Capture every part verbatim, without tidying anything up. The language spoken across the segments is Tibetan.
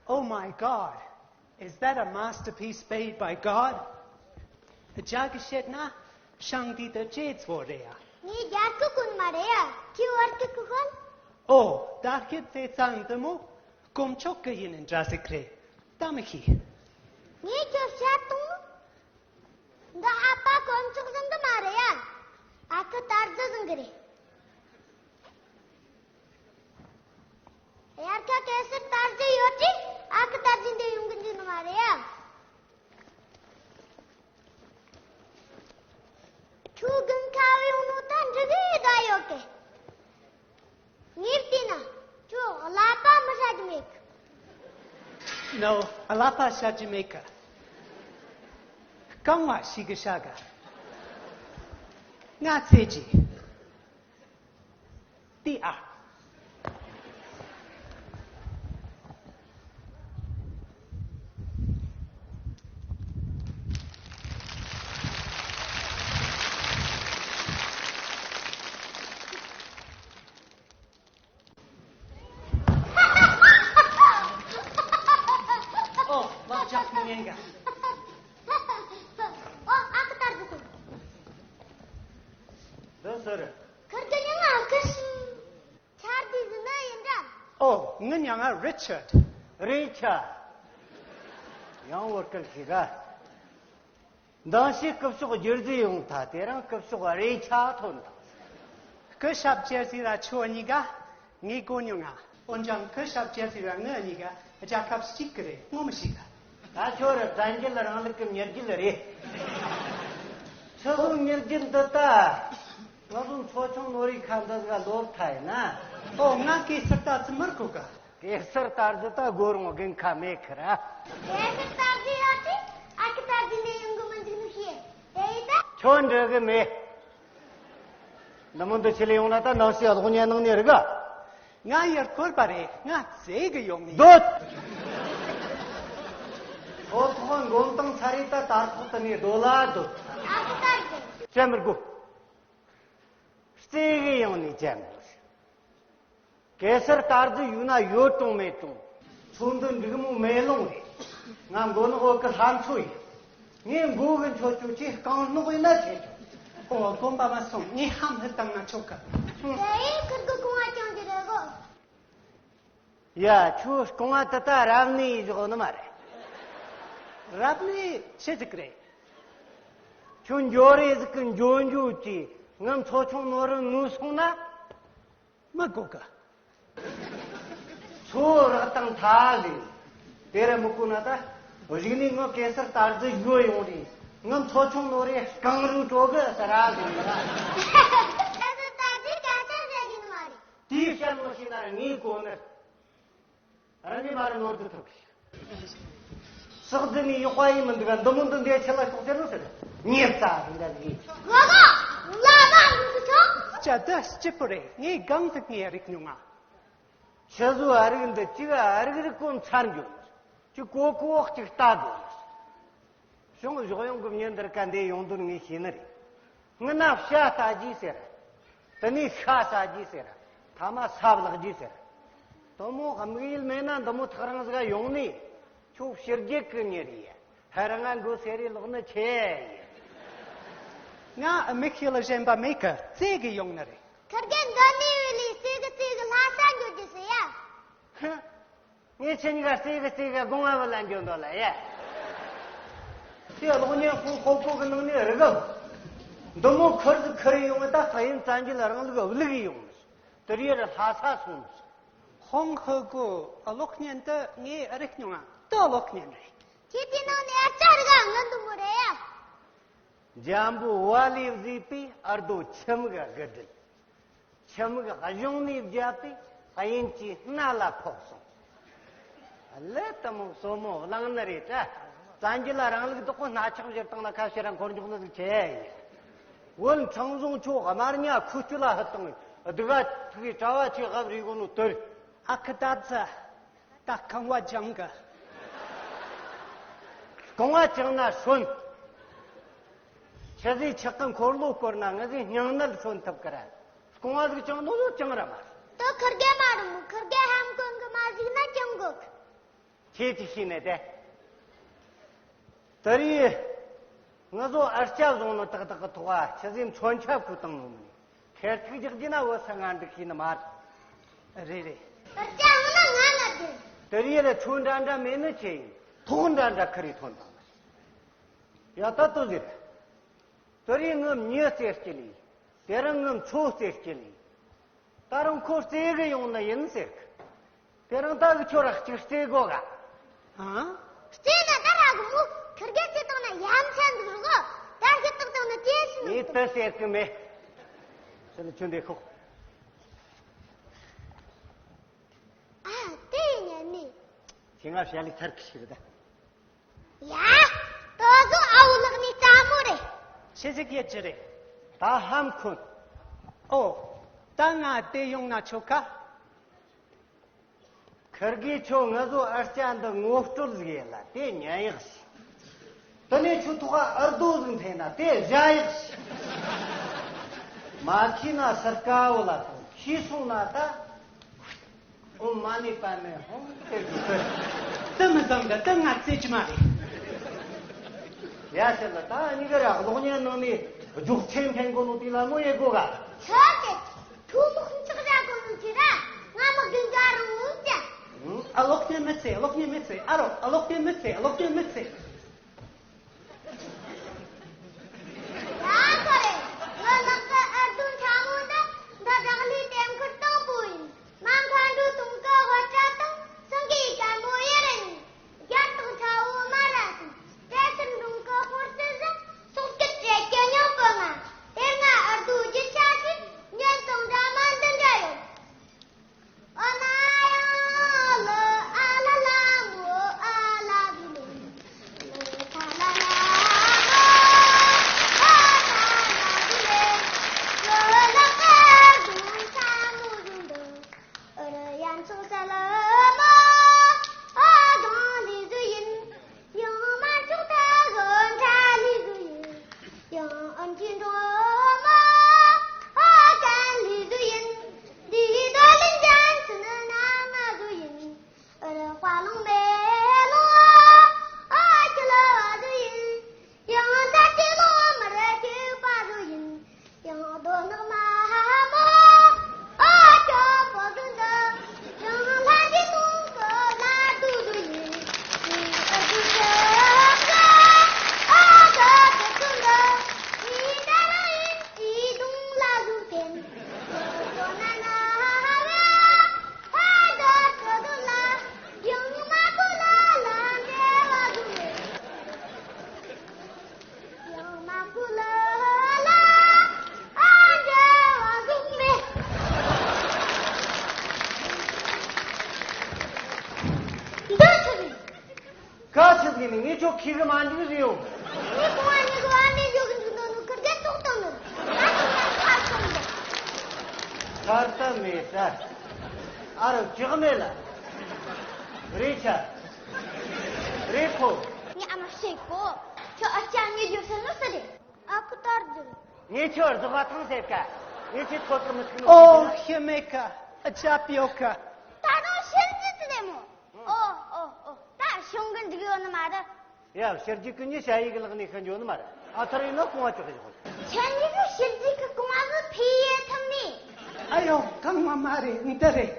Oh my God! Is that a masterpiece made by God? རྒྱ་གིས་བཤད་ན་ཤིང་འདི་ད་རྗེ་བོ་རེད་ཡ། ངའི་རྒྱ་སྐད་གོ་ནི་མ་རེད་ཡ། ཁྱོས་བོད་སྐད་གོ་ཤོག་ཨོ། ད་སྐད་ཆ་ཙམ་འདི་མོ་དཀོན་མཆོག་གི་ཡིན་ནི་འདྲ་ཟིག་རེད། ད་མི་ཤེས། ངས་ཁྱོད་བཤད་དང་། འདི་ཨ་ཕ་དཀོན་མཆོག་བཟང་གི་མ་རེད་ཡ། ཨ་ཁུ་དར་རྒྱས་བཟང་གི་རེད། དབྱར་ཁ་གེ་སར་དར་རྒྱས་ཡོད་དུས་ཨ་ཁུ་དར་རྒྱས་འདི་ཡོང་གི་འཇུག་ནི་མ་རེད་ཡ། ཁྱོད་དགུན་ཁ་བའི་ཡོང་ནོ་ད་འགྲིག་གི་ད་ཡོད་གི། ངས་བལྟས་ན་ཁྱོད་ཀླད་པ་མི་ཧྲ་གི་མེད་གི། No, ཀླད་པ་ཧྲ་གི་མེད་གི། རྐང་བ་ཞིག་གི་ཧྲ་གི། ང་ཚེ་གི། དེ་ཨ། ཨོ། ལག་ཆགས་མི་ཉན་ག་ཨོ། ཨ་ཁུ་དར་རྒྱས་ཁུ། འདི་ཟེར། ཁུར་གི་ཉི་མ་ཁུར་ཤིང་། ཆར་དུས་སུ་ནི་ཡིན་འདྲ། ཨོ། ངའི་མྱིང་ང་རི་ཆར་ཌི། རི་ཆར་ཌི། ཡང་བོད་སྐད་ཤེས་ག་འདང་ཞིག་སྐུ་ཞབས་རྒྱལ་རྩེ་ཡོང་ཐལ། དེ་རིང་སྐུ་ཞབས་རེ་ཆ་ཐོན་དང་། སྐུ་ཞབས་རྒྱལ་རྩེ་ར་ཁྱོད་གཉིས་ཀ་ངས་གོ་མྱོང་ང་། འོན་ཀྱང་སྐུ་ཞབས་རྒྱལ་རྩེ་ར་ངེད་གཉིས་ཀ་རྒྱལ་ཁབ་གཅིག་གི་རེད། ངོ་མི་ཤེས་ག་ད་ཁྱོད་ར་བཙན་རྒྱལ་རིང་ལུགས་ཀྱི་མྱི་རྒྱུད་རེད། ཆི་ཟིག་མྱི་རྒྱུད་འདི་ད། ང་ཚོ་མཚོ་ཆུང་ནོར་བུའི་ཁ་འདི་ཟིག་ལོབས་ཐལ་ཡིན་ན། ཨོ། ང་གེ་སར་རྟ་ཚུ་མི་དགོས་ག་གེ་སར་རྟ་རྫི་ད་དགོས་རུང་དགུན་ཁ་མེད་ཁི་ར། གེ་སར་རྟ་རྫི་ཡོད་དུས་ཨ་ཁུ་དར་རྒྱས་འདི་ཡོང་གི་མི་འཇུག་ནི་ཤེས། དེ་ཡིན་ད། ཁྱོད་འགྲིག་གི་མེད། འདི་མོ་འདི་ཆི་ལས་ཡོང་ན་ད་ནང་ཞིག་གློག་བརྙན་ནང་ནས་རིག་ག་ང་ཡར་འཁོར་པ་རེད། ང་བཙལ་གི་ཡོང་ནི། སྡོད། ཁོ་ཐོག་མགོ་མདངས་ཚ་རེད་ད། དར་ཐོག་ཏུ་ནས་སྡོད་ལ་སྡོད། ཨ་ཁུ་དར་རྒྱས། བཙལ་མི་དགོས། བཙལ་གི་ཡོང་ནས་བཙལ་དགོས། གེ་སར་རྟ་རྫི་ཡོད་ན་ཡོད་རུང་མེད་རུང་། མཚོ་འདི་འབྲུག་མོ་མེ་ལོང་རེད། ང་མགོ་ནག་བོད་ཀྱི་ལྷ་མཚོ་ཡིན། ངས་མགོ་གི་མཆོད་ཆོག་ཅིག་རྐང་སྣག་ཡིན་ན་ཆེ་ཆོག་ཨོ། དགོན་པ་མ་སོང་། ངས་ཧམ་ཧི་བཏང་ན་ཆོག་གི། ཧུང་། དེ་ཡིན་ཁུར་གི་རྐང་བ་བཅིངས་ཀྱི་རེད་གོ། ཡ། ཁྱོད་རྐང་བ་དེ་ད་རབ་གནས་ཡིན་ཞོག་ནི་མ་རེད། རབ་གནས་ཆི་ཟིག་རེད། ཁྱོད་འགྱོ་རེ་ཟིག་གི་འགྱོ་འགྱོ་གི་ངའི་མཚོ་ཆུང་ནོར་བུ་ནུབ་སོང་ན། མི་དགོས་གི། མཚོ་རག་དང་ཐ་ལེ། དེ་ར་མི་དགོས་ན་ད། གཞུག་ནས་ངའི་གེ་སར་རྟ་རྫི་ཡོད་ཡོང་རེ། ངའི་མཚོ་ཆུང་ནོར་བུ་རྐང་རུ་དྲོ་གི་ཟེར་ར་ལེ། གེ་སར་རྟ་རྫི་སྐད་ཆ་བཤད་ཀྱི་ནི་མ་རེད། དེའི་བཤད་མི་ཤེས་ན་ར་ངས་གོ་ནི། རང་ཉིད་མ་རེད་ནོར་འདི་ཐུབ་གི། ཟག་རྫི་ནི་ཡག་པ་ཡིན་མི་འདུག་ག་འདི་མོ་འདི་འདྲའི་ཆེད་ལ་ཤོག་ཟེར་ནོ་ཟེར། ཉེས་ཙ་རིང་ག་ཟིག་ཡིན། གོ་གོ། ལ་ལ་འདི་ཆོག་ཅ་ད་སྐྱིད་པོ་རེད། ངས་གང་ཟིག་ངས་རིག་མྱོང་ང་། ཆི་ཟོ་ཨ་རིག་འདི་གཅིག་ཨ་རིག་རིག་གོ་མཚར་འགྱོ་ནི། གཅིག་གོ་གོ་འོག་གཅིག་ལྟ་དགོ་ནི། གཞུང་བཞག་ཡོང་གི་མྱི་འདིར་ཀ་འདི་ཡོང་དོན་ངས་ཤེས་ནི་རེད། སྔ་ན་བྱ་ལྟ་རྒྱུ་ཟེར། དེ་ནས་ཤ་ཟ་རྒྱུ་ཟེར། ཐ་མ་ས་བརླག་རྒྱུ་ཟེར། དེ་མོ་དམིགས་ཡུལ་མེད་ན་འདི་མོ་ཐག་རིང་ཟིག་ཡོང་ནས་ཁྱོད་ཕྱི་རྒྱལ་གི་མྱི་རེད། ཧ་ར་ང་མགོ་སེ་རེ་ལོག་ནི་ཆེ་ཡིན། ང་དམིགས་ཡུལ་གཞན་པ་མེད་གི། རྩེ་གི་ཡོང་ནི་རེད། ཁུར་གེ་འདི་ནས་བུད་ལས་རྩེ་གི་རྩེ་གི་ལྷ་ས་འགྱོ་རྒྱུ་ཟེར་ཡ། ཧུ། ངས་ཁྱེད་གཉིས་ཀ་རྩེ་གི་རྩེ་གི་སྒོ་ང་བུད་ལ་འགྱོ་འདོད་ལ་ཡ། དེ་གློག་བརྙན་ཁོང་ཧོ་པོ་གི་ནང་ནས་རིག་གམ། འདི་མོ་ཁུར་ཟིག་ཁུར་ཡོང་བ་ད་དཔལ་ཡོན་བཙན་རྒྱལ་རིང་ལུགས་བླུག་ཡོང་། དེ་རེད་ལྷ་ས་སོང་། ཧོང་ཧོ་གོ་གློག་བརྙན་དེ་ངས་རིག་མྱོང་ང་། དེ་གློག་བརྙན་རེད། ཁྱེད་དེ་ནང་ནས་ཨ་ཅག་རིག་ག་ང་འདི་མོ་རེད་ཡ། འཇམ་པོ་བ་ལས་བཟོས་པའི་ཨར་རྡོ་ཁྱིམ་གི་དགུ་སྒྲིལ། ཁྱིམ་གི་གཞུང་ནས་བརྒྱབ་པའི་དབྱིན་ཇིའི་སྣ་ལ་ཕོག་སོང་། ལི་དེ་མོ་སོ་མོ་བླངས་ནི་རེད་དྲ། བཙན་རྒྱལ་ལ་རིང་ལུགས་དག་གོ་སྣ་ཆགས་བཞུར་བཏང་ན་ཁ་ཕྱིར་ར་འཁོར་འཇོག་ནི་ཟིག་ཆེ་ཡིན། བོད་ཁྲིམས་བཟུང་ཆོག་དམར་ཉ་ཁུ་ཆུ་ལ་ཧུད་བཏང་སྡུག་ག་ཐུག་གི་གྲྭ་བ་ཆེ་ཧབ་རི་གོ་ནོ་དོར། ཨ་ཁུ་ད་ཚ། ད་རྐང་བ་བཅིངས་གི། རྐང་བ་བཅིངས་ན་ཧྲོན། ཆི་ཟིག་ཆག་གི་འཁོར་ལོ་བསྐོར་ན་ང་ཟིག་སྙིང་ནད་ཧྲོན་ཐུབ་གི་ར། རྐང་བ་ཟིག་བཅིངས་ནོ་ལོ་བཅིངས་ར་མ་རེད། དེ་ཁུར་གེ་མ་རུང་། ཁུར་གེ་ཧམ་གོང་གི་མ་ཟིག་ན་བཅིངས་དགོས་གི། ཁྱེད་ཀྱིས་ཤེས་ནས་དེ། དེ་རིང་ང་ཚོ་ཨར་སྐྱ་བཟུང་ནོ་ཏག་ཏག་གི་ཐོག་ཨ་ཆི་ཟིག་མཚོན་ཆ་ཁུ་བཏང་ནོ་མིན། ཁེར་ཐུག་རྒྱག་རྒྱུ་ན་བོད་ས་ང་འགྲིག་གི་ནི་མ་རེད། རེད་རེད། ཨར་སྐྱ་འོ་ན་ང་ལ་དེ། དེ་རིང་ར་ཆུ་འདྲ་འདྲ་མེད་ནི་ཆེ་ཡིན། ཐོག་འདྲ་འདྲ་ཁ་རི་ཐོན་དང་། ཡ་ད་ལྟོ་ཟེར། དེ་རིང་ངའི་མྱི་རྩེ་སྐྱེལ་ལི། དེ་རིང་ངའི་མཚོ་རྩེ་སྐྱེལ་ལི། ད་རུང་ཁོ་རྩེ་གི་ཡོང་ནི་ཡིན་ཟེར་གི། དེ་རིང་ད་གི་ཁྱོད་ར་གཅིག་རྩེ་དགོ་ག་ཨ། རྩེ་ན་ད་ར་གི་མོ་ཁིར་གེ་རྩེ་བཏང་ན་ཡ་མཚན་འདུག་རོ། ད་ཁྱེད་བཏང་བཏང་ན་དེ་ཤི་ནི་ངས་དེ་ཟེར་གི་མེད། ཟེར་ནི་ཁྱོད་འདི་ཁོག་ཨ་དེ་ཡིན་ཡ་ནི། ཁྱེད་ང་བྱ་ལི་ཚར་གི་ཞིག་རེད་ད། ཡ། ད་གཟོད་ཨ་བོ་ལགས་ནས་རྩ་མོ་རེད། ཆི་ཟིག་ཡེད་རྒྱུ་རེད། ད་ཧམ་ཁུན། ཨོ། ད་ང་དེ་ཡོང་ན་ཆོག་ག་ཁིར་གིས་ཁྱོད་ང་ཚོ་ཨར་སྐྱ་འདི་ངོ་སྤྲོད་ཟིག་ཡེད་ལ་དེ་ཉན་ཡག་ཞིག་དེ་ནས་ཁྱོད་ཐོག་ཨར་རྡོ་ཟིག་འཐེན་ན་དེ་བཞག་ཡག་ཞིག་མ་ཁྱི་ན་སར་ཀ་བོ་ལ་དང་ཁྱི་སོང་ན་ད། ཨོ་མ་ཎི་པདྨེ་ཧཱུྃ་ཟེར་དགོས་ཏེ། དེ་མི་བཟང་གི་དེ་ང་རྩེ་རྒྱུ་མ་རེད། ཡ་ཟེར་ལ་ད་གཉིས་ཀ་ར་གློག་བརྙན་ནང་ནས་སྒྱོགས་ཆེན་འཕེན་གོ་ནོ་དེ་ལ་མོ་ཡེ་གོ་ག་ཆོག་གི་ཐུགས་མོ་ཁུངས་ཆག་ར་གོ་ནོ་ཁྱེད་ར་ང་མི་རྒན་ག་རུ་འུ་ཅག་ཨ་གློག་བརྙན་མི་ཚེ་གློག་བརྙན་མི་ཚེ་ཨ་རོ་གློག་བརྙན་མི་ཚེ་གློག་བརྙན་མི་ཚེ། ཡ་ཁོ་རེ། ང་ལག་གི་ཨར་རྡུང་ཆ་མོ་འདི་འདི་བྲག་ལི་ལྟེམ་ཁུར་དང་པོ་ཡིན། མ་མཁའ་འགྲོ་དུང་གི་དབུ་སྐྲ་དང་སེང་གེའི་སྐམ་པོ་ཡི་རེ་ཡིན། རྒྱ་སྟག་ཆ་བོ་མ་ར་དང་བྲེ་སེར་འབྲོང་གི་སྤོར་རྩི་བཞིན་སོག་སྐད་བྲེ་སྐད་ཉོག་པོ་ང་དེ་ང་ཨར་རྡུང་རྒྱུ་ཆ་ཞིག་ཉན་དང་འདྲ་མ་འདི་འདྲ་ཡོད། ཨ་ན་ཡ་ལ་ཨ་ལ་ལ་མོ་ཨ་ལ་དུ་ལེ། ལེ་ཐ་ལ་ལ་མོ་ཨ་ཐ་ལ་དུ་ལེ། ལོ་ལ་ཀ་དུ་ས་མོ་རུ་འདུ། ཨ་ར་ཡ་མཚོ་ས་ལ་མོ་ཨ་དང་ལི་དུ་ཡིན། ཡང་མ་ཅོག་ད་གོ་འདྲ་ལི་གུ་ཡིན། ཡང་ཨན་ཅི་འགྲོ་མ་ཨ་ཀན་ལི་གུ་ཡིན། འདི་ད་ལིན་ཅན་ཚུ་ནི་ན་ང་གུ་ཡིན། ཨ་ར་དཔའ་ལོང་མེ་ལོང་ཨ་ཁྱི་ལ་བ་གུ་ཡིན། ཡང་ད་ཁྱི་ལོང་མ་ར་ཁྱི་པ་གུ་ཡིན། ཡང་རྡོ་ནག་མ་མོ་ཨ་ཅོ་པོ་དུ་འདི། ཡང་ལྷ་འདྲེ་དུང་གི་ལ་དུ་དུ་ཡིན། ཨ་དུ་ཅོ་ག་ཨ་ད་དུ་དུ་འདི། ཨི་ད་ར་ཨིན་ཨི་དུང་ལ་དུ་ཕན། རྡོ་ན་ན་ཧ་ཧ་ཨ་ད་དུ་དུ་ལ། ཡང་མ་ཀུ་ལ་ལ་འདྲེ་བ་དུ་མེད། ཡང་མ་ཀུ་ལ་ལ་ཨ་འདྲ་བ་འདུག་མེད། འདི་ཆི་རེད། ག་ཆི་ཟིག་ནི་ངས་ཁྱོད་ཁྱི་གི་མ་འཇིག་རེད་ཡོང་། ངས་གོང་བ་ཉི་གི་བ་མེད་ཡོད་གི་འཇུག་འདོད་ནོ་ཁིར་གེ་ཐོག་བཏང་ནོ། ད་ཁྱོད་ང་ཁ་སོང་འདི། ཁར་ད་མེད་ད། ཨ་རོ་ཅིག་མེད་ལ། རེད་ཆ། རེད་ཁོ། ངའི་ཨ་མ་བཤད་གོ་ཁྱོད་ཨ་ཅག་ངའི་རྒྱུ་སེམས་ནོར་ས་རེད། ཨ་ཁུ་ཏར་རྒྱུ་རེད། ངས་ཁྱོད་རྫོགས་པ་ཐང་ཟེར་ཀ་ངས་ཁྱོད་ཐོ་ཐོ་མི་ཐུག་ནོ། ཨོ་ཤི་མེ་ཀ་ཨ་ཅག་པིའོ་ཀ་ད་རུང་ཤིན་ཙི་ཙི་ནས་མོ། ཨོ་ཨོ་ཨོ་ད་ཤོང་གི་འཇུག་ཡོད་ནི་མ་རེད། ཡ་ཕྱི་རྒྱུད་ཀུན་གྱི་ཞ་ཡི་གི་ལག་ནས་ཤི་འགྱོ་ནི་མ་རེད། ཨ་ཐར་ཡིན་ན་གོང་བ་ཅོག་གི་ཞོག་ཁྱེད་གཉིས་ཀྱི་ཕྱི་རྒྱུད་ཀྱི་གོང་བ་གི་ཕི་ཡེ་ཐུབ་ནི། ཨ་ཡོ་གང་བ་མ་རེད་འདི་རེད།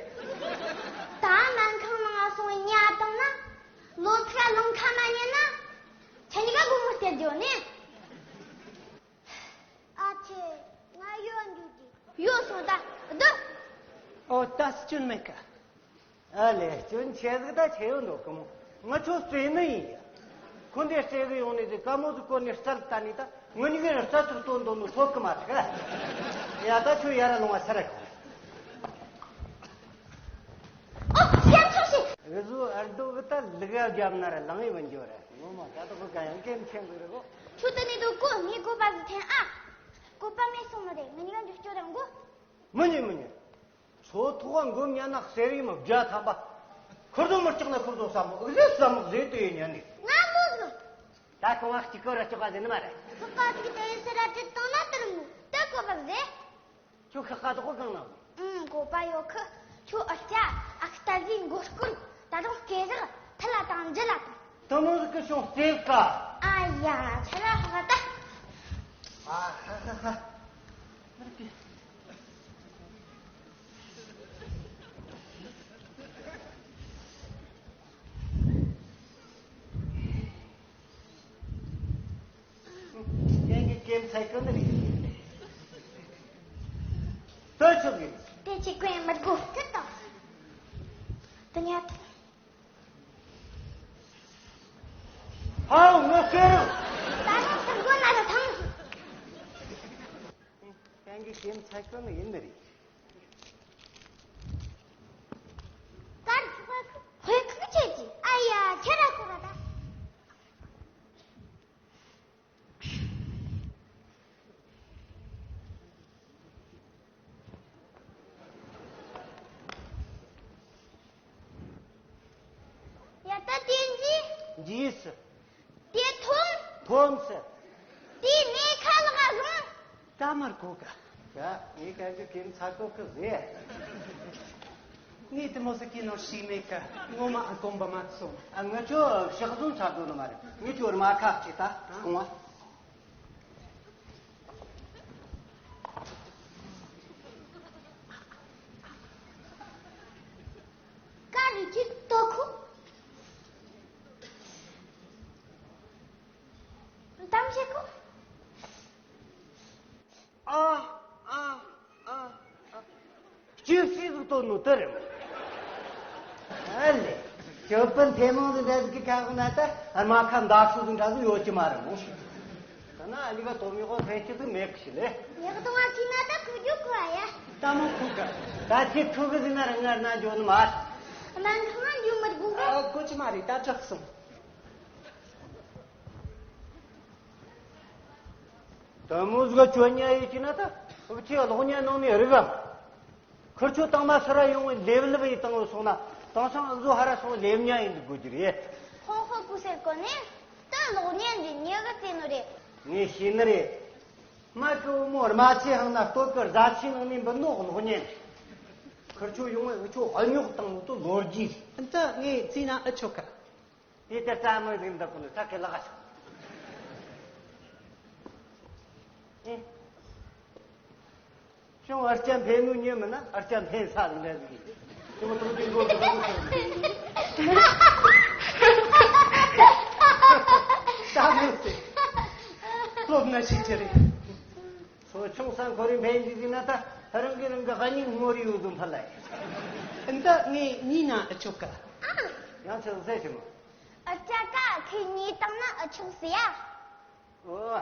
ད་སྨན་ཁང་ནང་སོང་ཉལ་བཏང་ན། ལོ་ཚིགས་ལོང་ཁ་མ་ཉན་ན། ཁྱེད་གཉིས་ཀ་སྒོར་མོ་སྟེར་རྒྱུ་ནི། ཨ་ཆེ། ང་ཡོད་འཇུག་གི་ཡོད་སོང་ད། སྡོད། ཨོ་ད་སྐྱོན་མེད་ཀ་ཨ་ལས་སྐྱོན་ཆེ་ཟིག་ད་ཆེ་ཡོད་འདུག་གི་མོ། ང་ཁྱོད་རྩེ་ནི་ཡིན་ཡ། ཁོ་འདི་རྩེ་གི་ཡོང་ནི་ཟིག་ཀ་མོ་ཟིག་གོ་ནི་རྩལ་ད་ནི་ད་ངུ་ཉི་གི་རྩལ་ཚུར་སྟོན་འདོད་ནི་ཚོད་གི་མ་ཐག་ཡ་ད་ཁྱོད་ཡ་ར་ལོང་བ་ས་ར་གི་ཨོ་སྐྱབས་ཆོག་ཤིག་ཨུ་ཟུ་ཨར་རྡོ་གི་ད་ལི་ག་རྒྱབ་ན་ར་ལང་ཡི་བུན་འཇོ་ར་ངོ་མ་ད་ད་གོ་ག་ཡང་ཀེམ་ཆེན་གི་རེ་གོ་ཁྱོད་ད་ནི་དུ་གོ་ངའི་གོ་པ་ཟིག་འཐེན་ཨ། གོ་པ་མེད་སོང་ནི་རེད། ང་གཉིས་ཀ་འགྲོ་སྐྱོ་རང་གོ་མི་ཉན་མི་ཉན། ཚོ་ཐོག་ག་འགོམ་ཉན་ན་གསེར་ཡི་མི་བརྒྱ་ཐམ་པ། ཁུར་དོ་མི་སྐྲག་ན་ཁུར་དོ་ས་མོ་ཨུ་ཟེ་ས་མོ་ཟེ་དུ་ཡི་ཉན་ནི། ང་མོ་ཟིག་ད་ཁོ་བ་གཅིག་གོ་ར་ཅོག་ག་ཟེ་ནི་མ་རེད། ཁོ་ག་ཟིག་དེ་ཡི་སེ་ར་ཅི་བཏང་ན་དེར་མོ་དེ་གོ་བ་ཟེ། ཁྱོད་ཁ་ཁ་དོག་གོ་གང་ན། ཨུམ་གོ་པ་ཡོད་ཁི། ཁྱོད་ཨ་ཅག་ཨ་ཁི་ད་ཟིག་མགོ་སྐོར་ད་དུང་སྐེ་རགས་ཐལ་ལ་དང་། དུ་མོ་ཟིག་གི་ཤོང་རྩེ་ཀ་ཨ་ཡ། ཆ་ལ་ཧ་ད། ཨ་ཧ་ཧ་ཧ། ཡང་གི་ཀེམ་ཚ་གི་ནི་རེད། དོ་ཆོག་གི། དེ་ཅི་ཀོན་མར་གོ་ཐུ་ཏོ། དུ་ཉག་ཧའོ་ངོ་ཤེས་རུང་། ད་ནི་ཚུར་གོ་ན་ར་ཐང་། ཡང་གི་ཀེམ་ཚ་གི་ནི་ཡིན་ནི་རེད། ཀར་ཧོད་ཁུག་ཁྱེད་ཀྱི་ཨ་ཡ་ཁྱེད་ར་ཁོ་ར་ད། ཡ་ད་དེ་འཇིགས། འཇིགས་སི། དེ་ཐོམ། ཐོམ་སི། དེ་ནས་ཁ་ལག་བཟུང་། ད་མར་གོ་ག་ད་ངས་ག་གི་ཀེམ་ཚ་གོ་གི་རེད། ངས་དེ་མོ་ཟིག་གི་ནོར་ཞིག་མེད་ཀ་ངོ་མ་ཨ་གོམ་པ་མ་སོང་། ཨ་ངི་ཆོ་ཕྱག་ཟུང་ཚ་གོ་ནི་མ་རེད། ངི་ཆོ་རྨ་ཁ་ཅིག་ད་སྐོང་བ། ཀ་རི་ཅིག་ཏོ་ཁུ། གཏམ་བཤད་ཁུ། ཨ། ཨ། ཨ། ཨ། སྐྱིད་སྲིད་ཟིག་བཏོན་ནོ་དེ་རེད་མོ། ཨ་ལེ། ཞོ་པན་ཐེ་མོང་དུ་འདྲ་ཟིག་གི་ཁ་ཁུ་ན་ད་ཨ་མ་ཁ་འདའ་ཤུ་དུ་འདྲ་ཟིག་ཡོད་ཀྱི་མ་རེད་མོ། ད་ན་ཨ་ལི་ག་དོ་མི་ཁོ་ཕན་ཆི་དུ་མེད་གི་ཞི་ལེ། ཉག་དུང་བ་ཁི་ན་ད་ཁུ་རྒྱུ་ཁུ་ཨ་ཡ། ད་མོ་ཁུ་ག་ད་ཁྱེད་ཁུ་གི་ཟིན་ན་ར་ང་ན་འཇོ་ནི་མ། སྨན་ཁང་ང་འཇུ་མི་དགོས་གི་ཨ་གོ་ཅི་མ་རེད། ད་དྲག་སོང་། དེ་མོ་ཟིག་ག་ཁྱོད་ཉལ་ཡོད་ཀྱི་ན་ད་འུ་ཆེ་གློག་བརྙན་ནང་ནས་རིག་གམ། ཁིར་ཆོ་དང་མ་སི་ར་ཡོང་བའི་ལེབ་ལེབ་ཡི་དང་བུ་སོང་ན་དེང་སང་འུ་ཟོ་ཧ་ར་སོང་ལེབ་ཉལ་ཡིན་འདུག་དགོས་ཀྱི་རེད། ཧོ་ཧོ་ཀུ་སེར་གོ་ནས་ད་གློག་བརྙན་འདི་ཉེ་གི་བལྟས་ནོ་རེད། ངས་ཤེས་ནི་རེད། མ་ཀི་བུ་མོ་རྨ་ཆེ་ཧང་ན་སྟོད་ཀི་རྫ་ཆུའི་ནང་ནས་འབུད་ནོ་གློག་བརྙན། ཁིར་ཆོ་ཡོང་བའི་འུ་ཆོ་ཨ་ཉོག་དང་འུ་ཏོ་ལོ་རྒྱུས། འདི་ངས་བརྩིས་ན་ཨེ་ཆོག་ག་དེ་ལྟར་རྩ་མི་ཟིན་འདི་ཀུན་ལ་ས་ཁེ་ལག་ཤོག་ཨེ། ཅུང་ཨར་ཅན་འཕེན་ནུ་ཉེ་མི་ན་ཨར་ཅན་འཕེན་ས་ལ་འདྲ་ཟིག་ཅུང་ཐུག་དུས་འགོ་འགོ་འགོ་ཤོག་ད་མི་སྲིད། སློབ་ན་ཤེས་ཀྱི་རེད། ཚོ་ཆུང་ས་འཁོར་རིང་འཕེན་གྱི་ཟིན་ན་ད་རང་གི་རང་གི་ཧ་ཉིན་ངོ་རི་ཡོད་དུ་འཕར་ལ་ཡིན། འདི་ངས་གཉིས་ན་ཨེ་ཆོག་ག་ཡང་ཚེ་ཟེར་ཞིག་མ། ཨར་ཅག་ག་ཁོས་ཉོས་བཏང་ན་ཨེ་ཆོག་ཟེར་ཡ། ཨོ།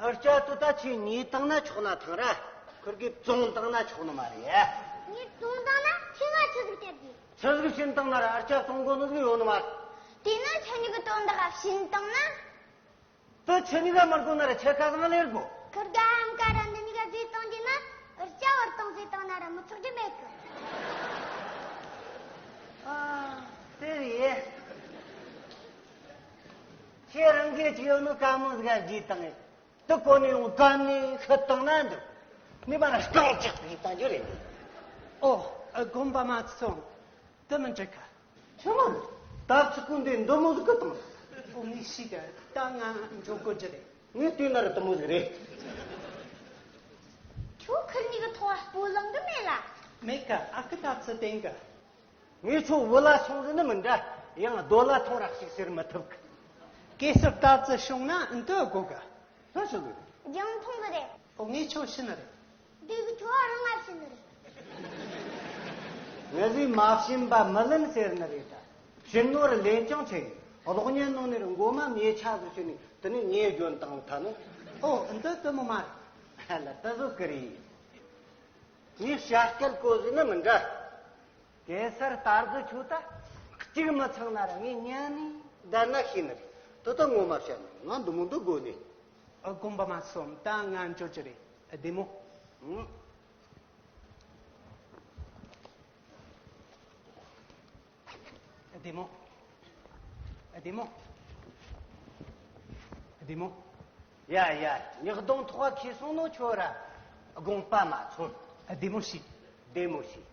ཨར་ཅག་ཏུ་ད་ཁྱོས་ཉོས་བཏང་ན་ཆོག་ན་ཐང་ར། ཁུར་གིས་བཙོངས་བཏང་ན་ཆོག་ནི་མ་རེད། ངས་བཙོངས་བཏང་ན་ཁྱོས་ང་ཆི་ཟིག་སྟེར་དགོས། ཆི་ཟིག་བྱིན་བཏང་ན་ར་ཨར་ཅག་བཙོང་དགོས་ནི་ཟིག་ཡོད་ནི་མ་རེད། དེས་ན་ཁྱོད་གཉིས་ཀྱི་དོན་དག་བྱིན་བཏང་ན། དུ་ཁྱེད་གཉིས་ཀ་མར་གོ་ན་ར་ཁྱེད་ཁ་ཚང་ལེར་གོ་ཁུར་ག་ཧམ་ཀ་ར་འདི་གཉིས་ཀ་བཟོས་བཏང་རྒྱུ་ན་ཨར་ཅག་བར་བཏང་བཟོས་བཏང་ན་ར་མི་ཚོགས་རྒྱུ་མེད་གི་ཨ། དེ་རེད། ཁྱེད་རང་གིས་ཅི་ཡོད་ནོ་དཀའ་མོ་ཟིག་ག་བཟོས་བཏང་ངས། དུ་གོ་ནས་ཡོང་ག་ནས་ཤི་བཏང་ན་འདུག་ནི་མ་ར་རྐང་ཅག་བཟོས་བཏང་རྒྱུ་རེད། ཨོ། དགོན་པ་མ་སོང་། དུ་མི་འགྲིག་ག་ཆི་མོ་རེད། ད་ཚིག་ཀུན་འདི་འདི་མོ་ཟིག་གི་བཏང་། ཨོ་ངས་ཤེས་གི་ད་ང་འགྲོ་དགོས་རྒྱུ་རེད། ངས་བལྟས་ན་ར་དུ་མོ་ཟིག་རེད། ཁྱོད་ཁུར་གཉིས་ཀྱི་ཐོག་སྤོ་ལངས་གི་མེད་ལ། མེད་གི་ཨ་ཁུ་ད་ཚི་བསྟན་གི་ངས་ཁྱོད་བུ་ལ་སོང་ཟིན་ནི་མི་འདྲ། ཡང་རྡོ་ལ་ཐོང་རག་ཞིག་ཟེར་མི་ཐུབ་གི་གེ་སར་ད་ཚི་བྱུང་ན་འདི་དགོས་གི་ལྷ་ཆོས་གི་རྒྱང་མཐོང་གི་རེད། ཨོ་ངས་ཁྱོད་ཤི་ནི་རེད། འདི་གི་ཁྱོད་རང་ང་ཤི་ནི་རེད། ང་ཟིག་མ་བྱིན་པ་མི་ལེན་ཟེར་ནི་རེད་ད། བྱིན་ནོ་ར་ལེན་ཀྱང་ཆེ་ཡིན། གློག་བརྙན་ནང་ནས་ར་མགོ་མ་མེ་ཆ་ཟིག་བྱིན་ནས་དེ་ནས་ངའི་རྒྱུན་དང་ཐ་ནི། ཨོ་འདི་དུ་མོ་མ་རེད། ལ་ད་བཟོ་གི་རེད། ངས་བྱ་སྐད་གོ་ཟིན་ནི་མི་འདྲ། གེ་སར་ད་གཟོད་ཁྱོད་ད་གཅིག་མི་ཚང་ན་ར་ངས་ཉན་ནས་བསྡད་ན་ཤེས་ནི་རེད། དེ་ད་ངོ་མ་བཤད་ན་ང་འདི་མོ་འདི་དགོས་ནས། ཨ་དགོན་པ་མ་སོང་ད་ང་འགྲོ་རྒྱུ་རེད། བདེ་མོ། ཨང་། བདེ་མོ། བདེ་མོ། བདེ་མོ། ཡ་ཡ། ཉག་གདོང་ཐོག་ཁེ་སོང་ནོ་ཁྱོད་ར་དགོངས་པ་མ་ཚོམ། བདེ་མོ་ཞིག་བདེ་མོ་ཞིག་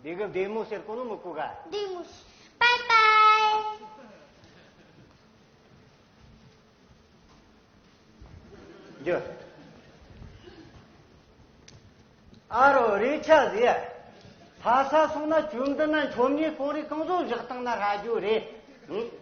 འདི་གི་བདེ་མོ་ཟེར་གོ་ནོ་མི་གོ་ག་བདེ་མོ་ཞིག་པའི་པའི། རྒྱུ། ཨ་རོ་རེ་ཆ་ཟེ། ཕ་ས་སོང་ན་བཅོམ་ལྡན་ན་མཆོད་མེ་སྤོང་རེ་གང་བཟོ་བཞག་བཏང་ན་ཧ་རྒྱུ་རེད། ཨང་།